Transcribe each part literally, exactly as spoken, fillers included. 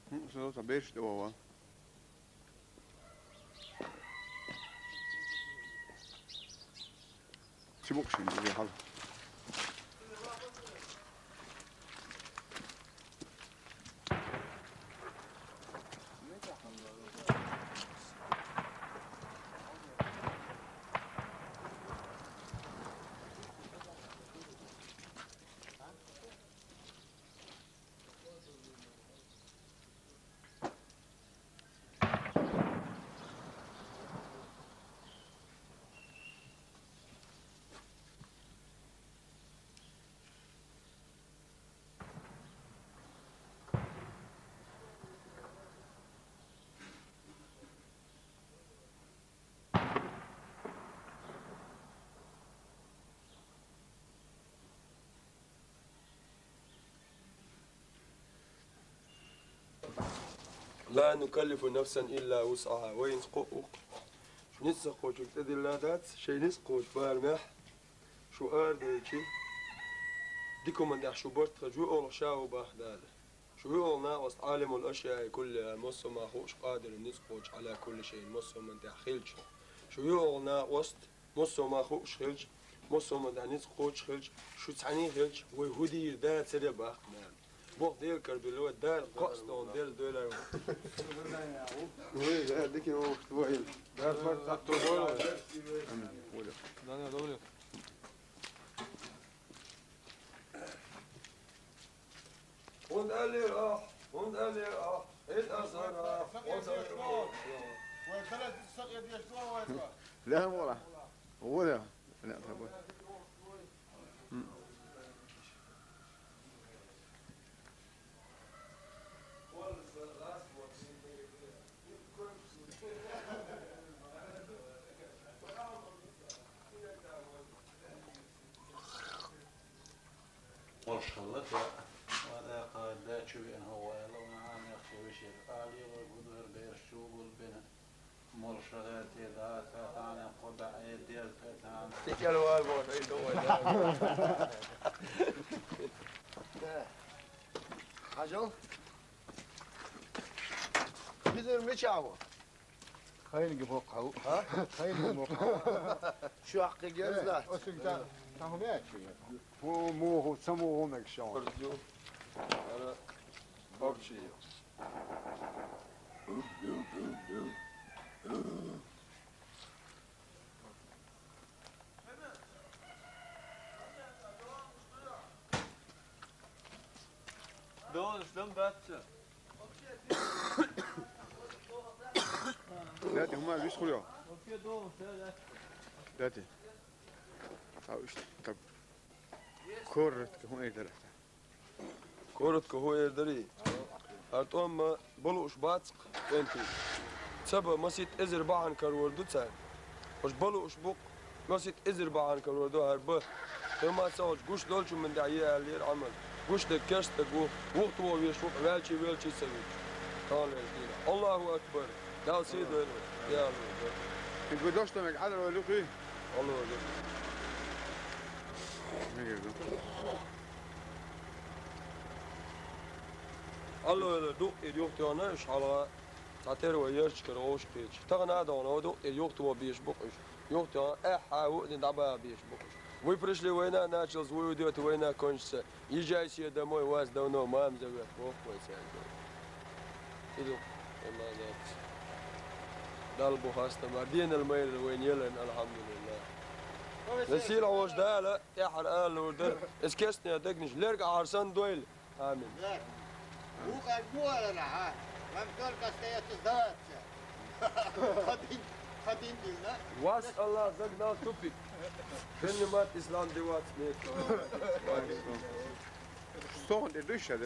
Hm, zo, dat beest, oh, hoor. Ze mogen ze niet weer hadden. لا نكلف نفسا إلا وسعها. Вай низ кхоъ вукх. Шу низ ца кхочург тӀедилла дац, шоай низ кхочу барамехь шу арадайчи, дика хӀуман тӀехь шу барт хилча, вуй оалаш ша ву бах Дала. Шу вуй оалаш накъост Ӏалимул ашяи куллиха, массо а хӀуманах хууш къадир, низ кхочуш Ӏала кулли шайин, массо а хӀуман тӀехь хилча. Шу вуй оалаш накъост массо а хӀуманах хууш хилча, массо а хӀуман тӀехь низ кхочуш хилча, шу цхьаьний хилча, вай хӀу дийр дацара бах Дала. Боху Дела кара билла вай, Дала кхоъ стогӀна делла дойлар вай. Вай, Дала дика вовшахтойла. Дала барт хьатто бойла вай. Амин. Дала довлийла. ХӀунда аьллера ахь? ХӀунда аьллера ахь? ХӀинца аса ара, хӀунда аьллера ахь? Вай караца сакъе деш ду вай тхо. Ла вала. Вала. Ла, тхьабар. Къурш хилла тӀе, ва дакъа да чу веана хӀо ваьлла, ва хьан мехкахой вешера, ала лелорг хӀу ду хӀара бераш чу гулбина, молуш гӀертий да, та тхьана кхо баьӀе деза, та тхьана. Тикел вай боху, ай ду вай да. Хьажал. Хизир мичахь ву? Хайниг боккха ву. А? Хайниг боккха ву. Шу хьакхига еза дац? Э, осуьнга та, та хӀун баьчча? ХӀун муха, ца муха мега шуна? Ордю. Ара, боккхачу ю. Донаш дам бац. Дати, хӀума виш хуьлу. Дати. Цхьа уьш, так. Коротко хӀун эр дара? Коротко хӀун эр дарий? ХӀара тӀом ма балуш бац-кх, кӀентий. Ца бан масийтта эзар бахьана карор ду цара. Хьуш балуш бу-кх, масийтта эзар бахьана карор ду хӀара бан. Хьума ца хьожуш гуш долчу хӀуманна тӀехь е аьллера Ӏамал. Гуш дерг керста стаг ву, вухатоха везаш ву-кх, ваьлчий велчий ца вуьтуш. Тахана лерчу дийнахь. Аллаху акбар! Дала сий дойла вай. Я Аллах. И гу дош тӀе мега Ӏадал вай луьхий? Алло, алло. Мегар ду. Алло, алло, дукъ и юхатоьхна уьш хьалха. Цхьатера вай ярташкара вовшахкхеташ. Тахана а догӀна, вай дукъ тӀера юхатоха безаш бу-кх уьш. Юхатоьхна, аьхьа а ву а дина дӀабаха безаш бу-кх уьш. Вы пришли, война началась, вы уйдёте, война кончится. Езжай себе домой, вас давно мама зовёт, боху вай цаьрга. И ду, вай ма дац. Далла бу хастам, хӀара денал-майрал вайна елла, алхьамдулиллахӀ. Весийла хьожа Дала тӀаьххьара ала лур дара, иза кестнех дегнаш лерг а хьарсан дойла. Амин. Вукхар бу ала хьа, вам только остаётся сдаваться. Хадин, хадин дина. Вас Аллах загнал в тупик. Принимать ислам, деваться нет. Что он, ты дышишь, да?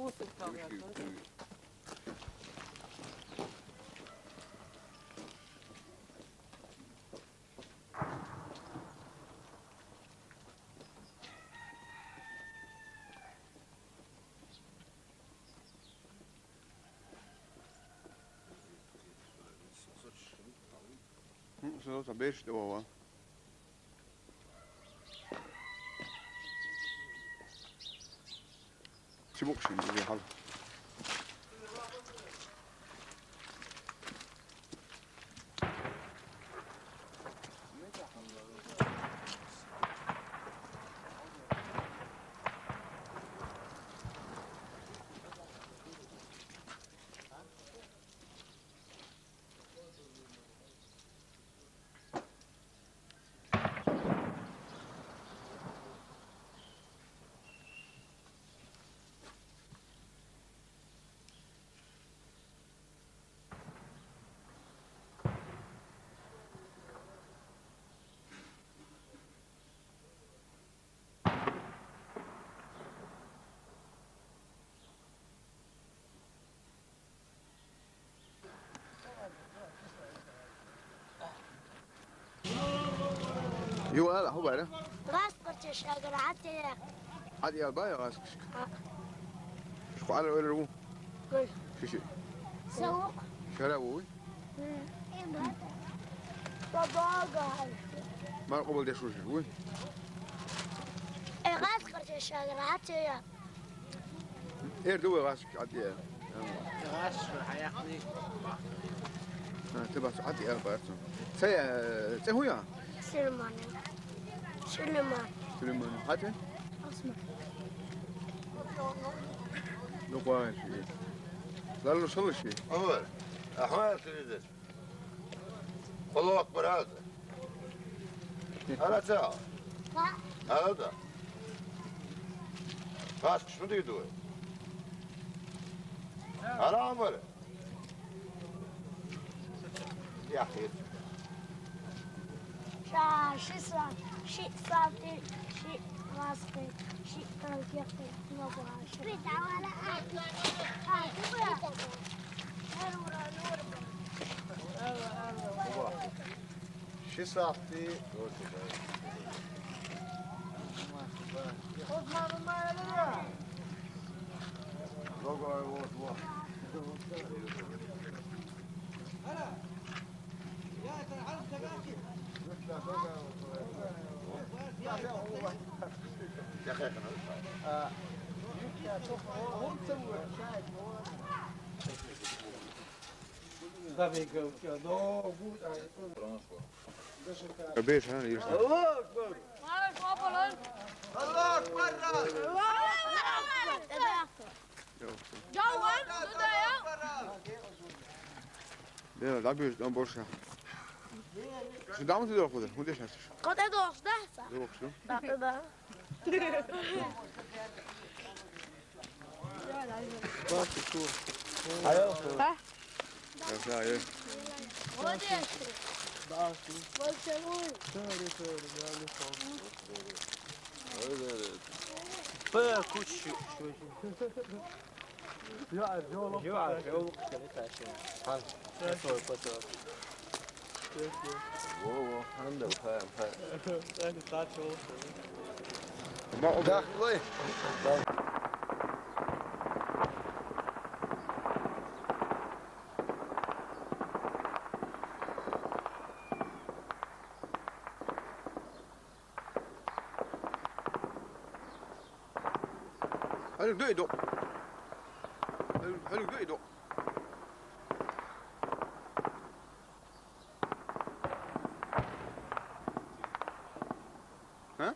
Hm, so, da bist du, oder? Sie wuchsen, die haben. يو، لا، لا، هو بعده. راس قرش الشاقر، عاد يا. عاد يا البايع راس قرشك. آه. شكو على الأول رو. قول. شو شيء؟ سوق. شراوي. مم. إيه بعد؟ بابا قال. ما قبل ده شو شيء؟ إيه، راس قرش الشاقر، عاد يا. Erdi we gaşyk adýa. Gaşyk aýakly. Ha, te bas adýa barsun. Sen, e, sen huýa? Süleyman. Süleyman. Süleyman. Hadi. Osman. Yok, var şey. Lallu şalı şey. Ömer. Ahmet Süleyman. Allahu Ekber, hadi. Hadi çal. Hadi. Kaç kişi mi diýdi o? Haram böyle. Ýahyr. Şa, şi sa, şi sa, şi maskı, şi kalkı, no bu. Şi sapdy. Beş tane yürüsün. Allahu Ekber. Allahu Ekber. Yok. Yok. Yok, lan, bu da ya. Yok, lan, bir yüzden boş ya. Şu damı tutuyor o kadar. Bu da şaşır. Kadar da olsun da. Yok, şu. Da, da, da. Bak, şu. Hayır. Ha? Yok, hayır. Молодец. Да, şu. Большой. Söyle, söyle, geldi son. Öyle, öyle. Baya kuş şu, şu. Ýa, ýol. Ýa, ýol. Ha, fotoğraf, fotoğraf. Wo, wo, hande, ha, ha. Sen de saç ol. Ma, o da. Hadi, dur, dur. Hadi, hadi, dur, dur. Ha?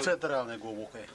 Централни го буке.